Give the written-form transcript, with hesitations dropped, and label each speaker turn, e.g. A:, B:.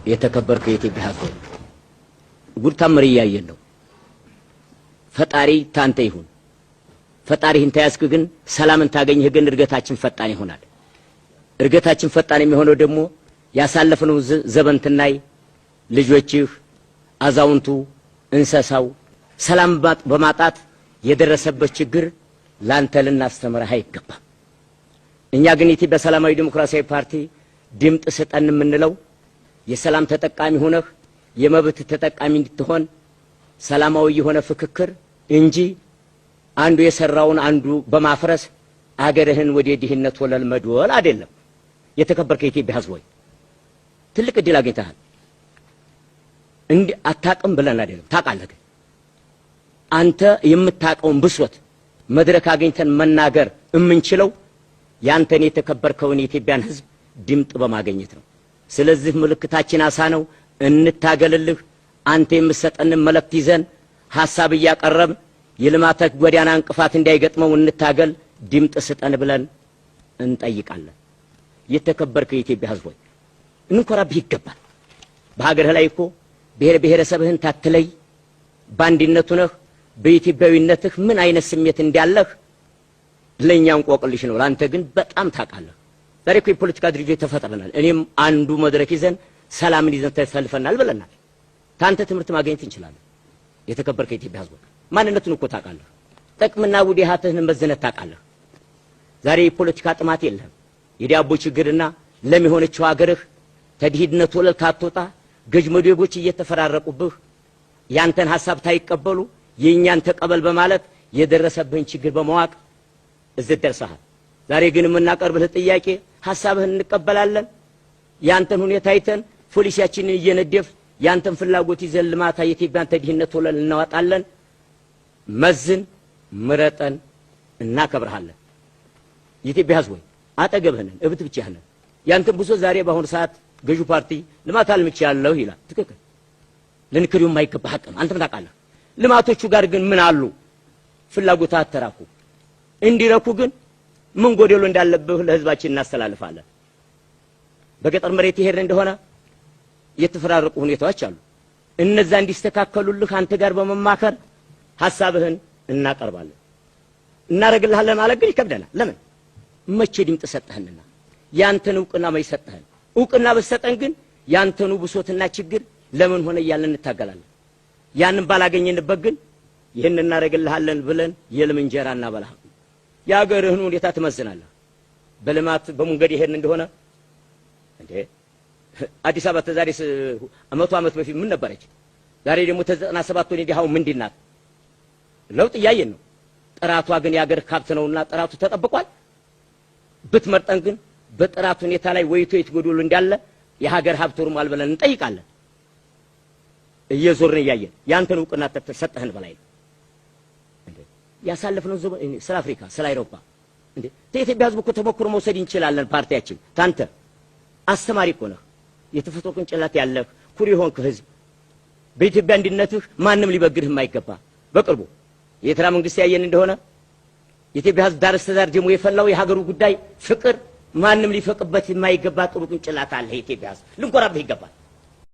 A: የተከበርከው የኢትዮጵያ ሕዝብ ሆይ፣ ጉድ ታምር እያየን ነው። ፈጣሪ ታንተ ይሁን። ፈጣሪህን ተያዝክ ግን ሰላምን ታገኝህ ግን እድገታችን ፈጣን ይሆናል። እድገታችን ፈጣን የሚሆነው ደግሞ ያሳለፍነው ዘመን ትናይ ልጆችህ፣ አዛውንቱ፣ እንስሳው ሰላም በማጣት የደረሰበት ችግር ላንተ ልናስተምርህ አይገባም። እኛ ግን የኢትዮጵያ ሰላማዊ ዲሞክራሲያዊ ፓርቲ ድምጥ ስጠን የምንለው የሰላም ተጠቃሚ ሆነህ የመብት ተጠቃሚ እንድትሆን ሰላማዊ የሆነ ፍክክር እንጂ አንዱ የሰራውን አንዱ በማፍረስ አገርህን ወደ ድህነት ወለል መድወል አይደለም። የተከበርከ የኢትዮጵያ ሕዝብ ሆይ፣ ትልቅ እድል አግኝተሃል። እንዲ አታውቅም ብለን አይደለም፣ ታውቃለህ። ግን አንተ የምታውቀውን ብሶት መድረክ አግኝተን መናገር የምንችለው ያንተን የተከበርከውን የኢትዮጵያን ሕዝብ ድምጥ በማግኘት ነው። ስለዚህ ምልክታችን አሳ ነው። እንታገልልህ። አንተ የምትሰጠንን መልእክት ይዘን ሐሳብ እያቀረብ የልማት ጎዳና እንቅፋት እንዳይገጥመው እንታገል፣ ድምጥ ስጠን ብለን እንጠይቃለን። የተከበርከው የኢትዮጵያ ሕዝብ ሆይ፣ እንኮራብህ ይገባል። በሀገርህ ላይ እኮ ብሔር ብሔረሰብህን ታትለይ በአንድነቱ ነህ። በኢትዮጵያዊነትህ ምን አይነት ስሜት እንዳለህ ለእኛ እንቆቅልሽ ነው፣ ለአንተ ግን በጣም ታውቃለህ። ዛሬ እኮ የፖለቲካ ድርጅቶች ተፈጥረናል። እኔም አንዱ መድረክ ይዘን ሰላምን ይዘን ተሰልፈናል ብለናል። ታንተ ትምህርት ማግኘት እንችላለን። የተከበርከ የኢትዮጵያ ሕዝብ ማንነቱን እኮ ታውቃለህ። ጥቅምና ጉዳትህን መዝነህ ታውቃለህ። ዛሬ የፖለቲካ ጥማት የለህም። የዳቦ ችግርና ለም የሆነችው ሀገርህ ተድህነት ወለል ካትወጣ ገዥ መደቦች እየተፈራረቁብህ ያንተን ሐሳብ ታይቀበሉ የእኛን ተቀበል በማለት የደረሰብህን ችግር በመዋቅ እዚህ ደርሰሃል። ዛሬ ግን የምናቀርብልህ ጥያቄ ሐሳብህን እንቀበላለን። ያንተን ሁኔታ አይተን ፖሊሲያችንን እየነደፍ ያንተን ፍላጎት ይዘን ልማታ የኢትዮጵያን ተድህነት ወለል እናወጣለን። መዝን፣ ምረጠን፣ እናከብርሃለን። የኢትዮጵያ ሕዝብ ሆይ፣ አጠገብህ ነን፣ እብት ብቻ ነን። ያንተን ብሶ ዛሬ በአሁኑ ሰዓት ገዢው ፓርቲ ልማት አልምቻለሁ ይላል። ትክክል፣ ልንክሪው የማይገባ ሀቅ ነው። አንተም ታውቃለህ። ልማቶቹ ጋር ግን ምን አሉ? ፍላጎት አተራኩ እንዲረኩ ግን ምን ጎደሎ እንዳለብህ ለህዝባችን እናስተላልፋለን። በገጠር መሬት ይሄድ እንደሆነ የተፈራረቁ ሁኔታዎች አሉ። እነዛ እንዲስተካከሉልህ አንተ ጋር በመማከር ሐሳብህን እናቀርባለን። እናረግልሃለን ማለት ግን ይከብደናል። ለምን? መቼ ድምጥ ሰጠህንና ያንተን እውቅና መች ሰጠህን? እውቅና በሰጠን ግን ያንተኑ ብሶትና ችግር ለምን ሆነ እያለን እንታገላለን። ያንን ባላገኘንበት ግን ይህን እናረግልሃለን ብለን የልም እንጀራ እናበላህ። የአገርህን ሁኔታ ትመዝናለህ። በልማት በመንገድ ይሄን እንደሆነ እንዴ አዲስ አበባ ተዛሬ 100 ዓመት በፊት ምን ነበረች? ዛሬ ደግሞ ተ97 ወዲህ አሁን ምንድን ናት? ለውጥ እያየን ነው። ጥራቷ ግን የአገር ሀብት ነውና ጥራቱ ተጠብቋል። ብትመርጠን ግን በጥራት ሁኔታ ላይ ወይቶ የት ጎዶሎ እንዳለ የሀገር ሀብት ወርሟል ብለን እንጠይቃለን። እየዞርን እያየን ያንተን እውቅና ተሰጠህን በላይ ነው። እንዴ ያሳለፍነው ዘመን ስለ አፍሪካ ስለ አውሮፓ እንዴ ከኢትዮጵያ ሕዝብ እኮ ተሞክሮ መውሰድ እንችላለን። ፓርቲያችን ታንተ አስተማሪ እኮ ነህ። የተፈጥሮ ቅንጭላት ያለህ ኩሪ የሆንክ ሕዝብ በኢትዮጵያ አንድነትህ ማንም ሊበግርህ የማይገባ። በቅርቡ የኤርትራ መንግስት ያየን እንደሆነ የኢትዮጵያ ሕዝብ ዳር እስከ ዳር ደሞ የፈላው የሀገሩ ጉዳይ ፍቅር ማንም ሊፈቅበት የማይገባ ጥሩ ቅንጭላት አለ። የኢትዮጵያ ሕዝብ ልንኮራብህ ይገባል።